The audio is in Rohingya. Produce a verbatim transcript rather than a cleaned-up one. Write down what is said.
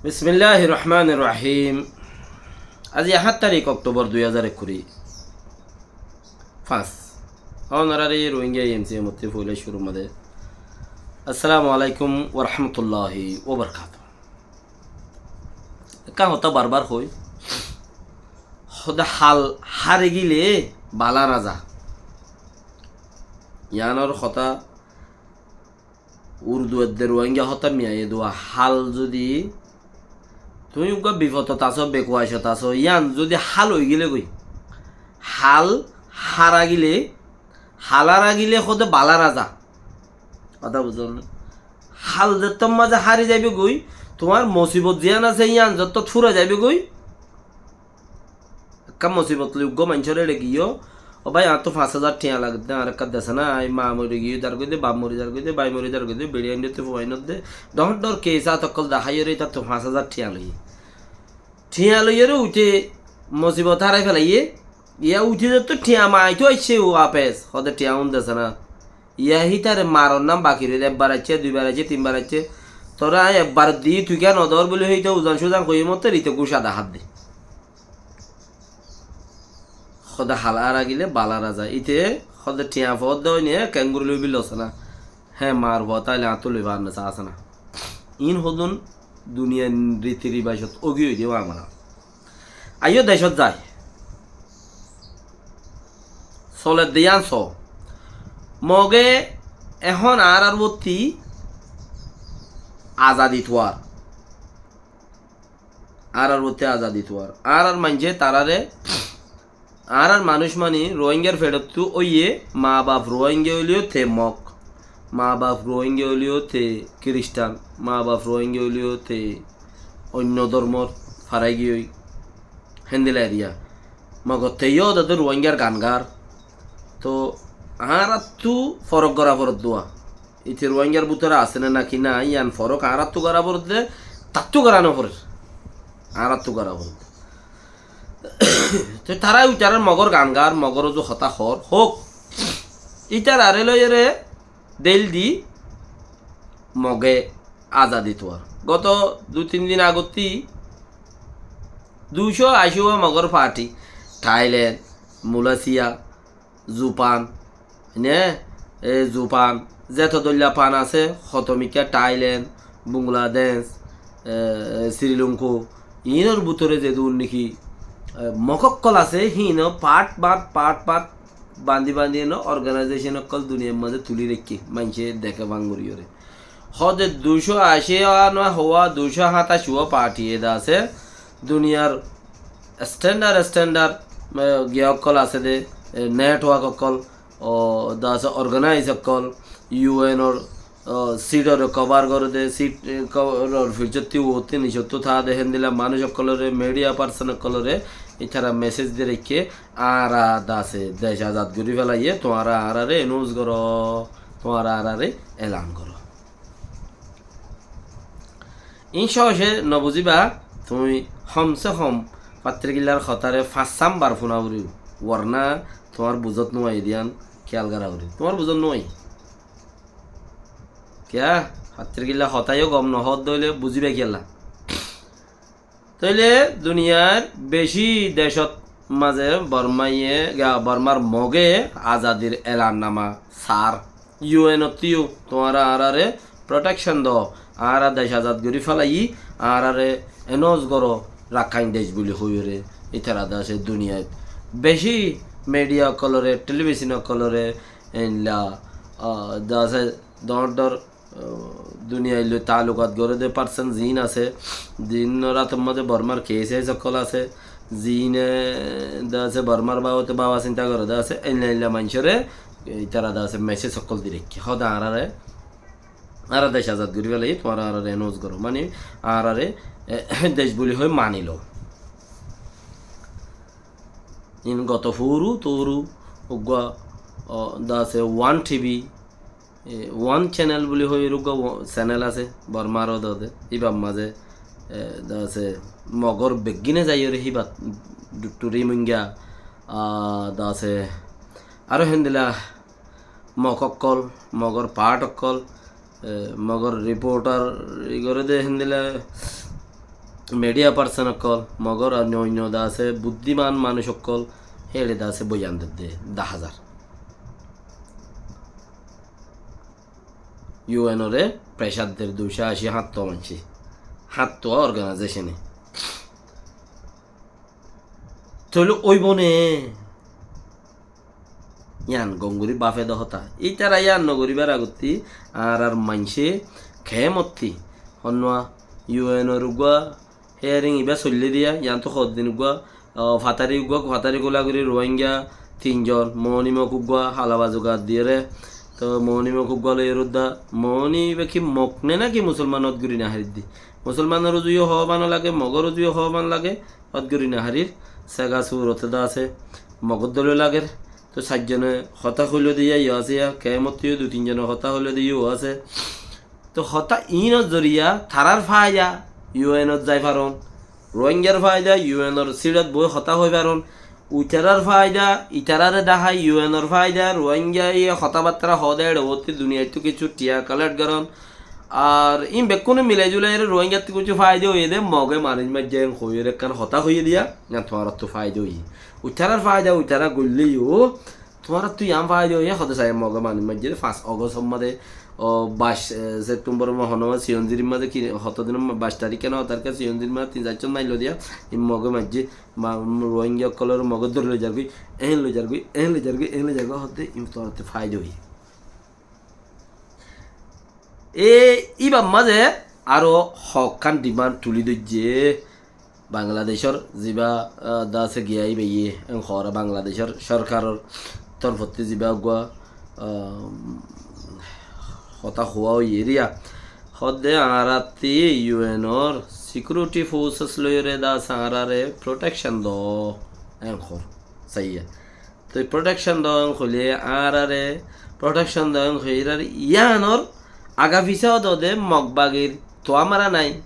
Bismilláhir Rohmánir Rohím. Aijja háñt tarík Októbor dui házar ekkuri fañs. Ónorare Rohingya EMCM ottú foila cúrur mazé Assalamu alaikum wa rahmatullahi wa barakatuhu. Ekkán hotá barbar hoói, hóde hal hári gile bala no za. Yiánor hotá Urdu edde Ruáingga hotá miyaiyé dua hal zodi tuñí uggúa bifotot asó, bekuacot asó, yián zodi hal óigile goi, hal hára gile, hal hára gile hóde bala no za. Hotá buzón né? Hal zettót mazé hári zaibe goi, tuáñr mosibot ziyán asé yián zettót fúrai zaibe goi, ekkán mosibot loi uggúa maincóre eçe giyó, "Ó bái, añáttu fañs házar thiañ lagedde, añáre ekkán desa na, añí maa mori giyói dar goidde, baf mori dar goidde, bái mori dar goidde, beçi aindótte, fua aindótte", dhoóñr dhoóñr kes át ókkol dahái yóre ítattú fañs házar thiañ loiyé. Thiañ loiyóre uite mosibot hárai felaiyé, yá uite zettót thiañ maitó aiccé wapes, hóde thiañ ún desa na. Yá hítare maron nam baki roiyé, ekbar aiccé, duibar aiccé, tinbar aiccé. Toré añí ekbar di, tui kiyá nodor buli hoité uzan suzan hoiyé motte rite gúca dahár de. Hóde hal hára gile bala no za. Ite hóde thiañ foódde óine kengori loibi losé na. Hé mar foóta aile añáttu loibar no saásé na. Iín hodún duniyair riti ribacot ógi óiye de amala. Aiyó decót zai. Soledde yián soó. Moge ehón añárar uottí azadi tuar. Añárar uottí azadi tuar. Añárar maincé taráre, añárar manúic mani Ruáinggar feçottú óiye, maa baf Ruáingga óileyo te Mog, maa baf Ruáingga óileyo te Kiristán, maa baf Ruáingga óileyo te oinno dórmor farai giyói. Héndila eriya. Mogottú yó dede Ruáinggar gan gar. Toh añárattú forok gora foredde dua. Ite Ruáinggar bútore asé né náki nái, yián forok añárattú gora foredde, tattú gora noforer. Añárattú gora foredde. Toh tará uitarár Mogor gan gar, Mogor uzu hotá hoór, hoók. Ítararé loiyóre Deil di Moge azadi tuar. Goto dui tin din agottí duicó aci uwa Mogor party, Thailand, Malaysia, Japan, ne, e, Japan, zeto doilla pan asé, hoto mikká Thailand, Bangladesh, e, Sri Lanka, iínor bútore zedún niki, e, Mog ókkol asé, híin part part, part part bandi bandi eno organization ókkol duniyair mazé tuli raikké, maincé deké bangoriyóre. Hóde duicó aci uwa no, howa duicó háñtaci uwa party eda asé, duniyar standard standard, e, giya ókkol asé de, e, network ókkol, o, da asé organize ókkol, U N or, o, seat ore cover gore de, seat, e, co-, or fijottí uottí nicottú táa de, héndila manúic ókkolore, media person ókkolore, ítara message di raikké, añára da asé dec azad gorí felaiyé, tuáñra añárare announce goró, tuáñra añárare elan goró. Iín sóce nobuzíba, tuñí hom se hom fattirgillar hotáre fañs sambar fúna foribó, warna tuáñr buzot nuaiyé de yián kiyal gora foribó. Tuáñr buzot nuaiyé. Kiyá? Fattirgilla hotá yó gom nohoódde óile buzíba kiyólla? Tóile duniyair bicí decót mazé Bormaye, ga, Bormar Moge azadir elannama sar. U N ottú yó tuáñra añárare protection do, añára dec azad gorí felaiyí, añárare announce goró Rakháin dec buli hoiyóre, ítara de asé duniyait bicí media ókkolore, television ókkolore, einla, a, de asé dhoóñr dhoóñr, a, duniyai loi taalukat goré de person ziín asé, ziínor átor mazé Bormar K S S ókkol asé, ziíne de asé Bormar babote bába sinta goré de asé, einla einla maincóre ítara de asé message ókkol di raikké. Hóde añárare, añára dec azad gorí felaiyí, tuáñra añárare announce goró, mani añárare, e, dec buli hoi mani lo. Iín goto furu turu uggúa, o, de asé One T V, e, One Channel buli hoi uggúa o-, channel asé, Bormar ó de, íbar mazé, e, de asé Mogor beggíne zaiyóre híbat du-, turi mungga, a, de asé aró héndila Mog ókkol, Mogor part ókkol, e, Mogor reporter, i goré de héndila media person ókkol, Mogor ar oinno oinno de asé, buddíman manúic ókkol, héçe de asé boyan dedde, de házar. U N ore pressure der duicó ací háñttuwa maincé, háñttuwa organization e. Tóile óibo né? Yián gom gorí báfe de hotá. Ítara yián nogoríbar agottí añárar maincé keémottí honnúa U N or uggúa hearing ibá soillé diya, yián tó hoddin uggúa, ah, fatari uggúa, fatari kúla gorí Ruáingga tinzon, Moóni Mok uggúa, hala bazu gat diyére, tó Moóni Mok uggúa loiyóre udda, Moóni ibá ki Mok né náki Musolman, ót gorí noháriddi. Musolmanor uzu yó hoófan lage, Mogor uzu yó hoófan lage, ót gorí nohárir, sega surote de asé, Mogor dóle lager. Tó sairzone hotá hoilé de yó asé, ya, keémottí yó dui tinzone hotá hoilé de yó asé. Tó hotá iínor zoriya tarár faida, U N ot zai faron, Ruáinggar faida, U N or síçot boói hotá hoi faron, uitarár faida, itarare dahái U N or faida, Ruáinggaye hotábattára hoó de éçe uottí duniyaittú kessú thiañ collect goron. Ar iín bekkúne milai zulaiyóre Ruáinggattú kessú faida óiye de, Moge manúic maijjé en hoiyóre ekkán hotá hoiyé diya, na tuáñrattú faida óiye. Uitarár faida uitará goillé yó, tuáñrattú yián faida óiye, hoóde sai Moge manúic maijjé de fañs August or mazé, o, baic, e, September or honó Siyonzirir mazé ki, hotó din or ma-, baic tarík ken, hotó tarík Siyonzirir mazé tin sair zon mailló diya, iín Moge maijjé, ma-, Ruáingga ókkolore Moge dóri loi zargói, eén loi zargói, eén loi zargói, eén loi zargói, hoóde iín tuáñrattú faida óiye. E, íbar mazé aró hokkán demand tulí dóijje Bangladecór, zibá, ah, de asé giyá íbaye, en hoór Bangladecór sorkaror torfottí zibá uggúa, ah, hotá hoó óiye eriya. Hoóde añárattí U N or security forces loiyóre de asé añárare protection do, en hoór. Saiya. Toi protection doó hoilé añáráre, protection doó hoilé yiánor aga fisá ódode Mog bagir tuá mara nái,